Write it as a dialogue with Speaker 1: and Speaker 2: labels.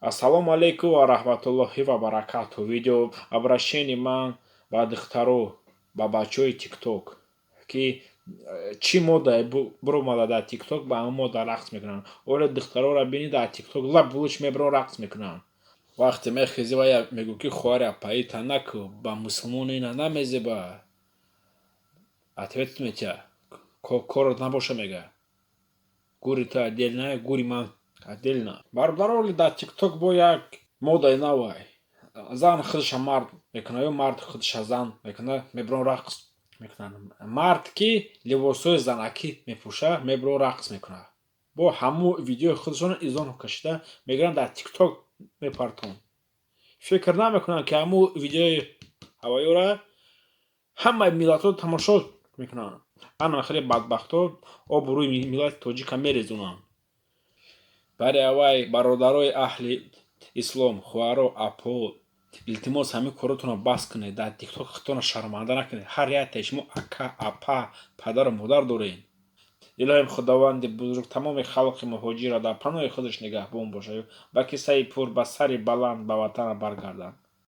Speaker 1: Ассалому алайкум ва раҳматуллоҳи ва баракату. Видео обращение ман ба духтаро, ба бачаҳои ТикТок, ки чӣ мода биромада дар ТикТок, ба ҳамон мода рақс мекунанд. Оле духтароро бинӣ, дар ТикТок лаб луч мебирон, рақс мекунанд. Вақте мехези, вая мегӯ, ки хоҳари апаита наку, ба мусулмон ина намезеба. Ответ метиҳа: корот набоша, мега. Гури ту отдельно, гури ман отдельно. Бародароли, дар ТикТок бо як модаи навай: зан худша мард мекунад ё мард худша зан мекунад, мебирон, рақс мекунанд. Мард ки либосҳои занакӣ мепӯша, мебирон, рақс мекунад. Бо ҳамун видеои худашон изон кашида мегиранд, дар ТикТок мепартон. Фикр намекунанд, ки ҳамун видеои ҳавоёра ҳамаи миллатҳо тамошо мекунанд. Ана хеле бадбахтҳо обрӯи миллати тоҷика мерезонанд. Бари аввай, бародарои аҳли ислом, хоҳаро, апо, илтимос, ҳамин коротонро бас кунед. Дар ТикТок худтонро шарманда накунед. Ҳар яктаи шумо ака, апа, падару модар доред. Илоҳим, Худованди бузург тамоми халқи муҳоҷирро дар паноҳи худаш нигаҳбон бошад, ба кисаи пур, ба сари баланд ба ватана баргарданд.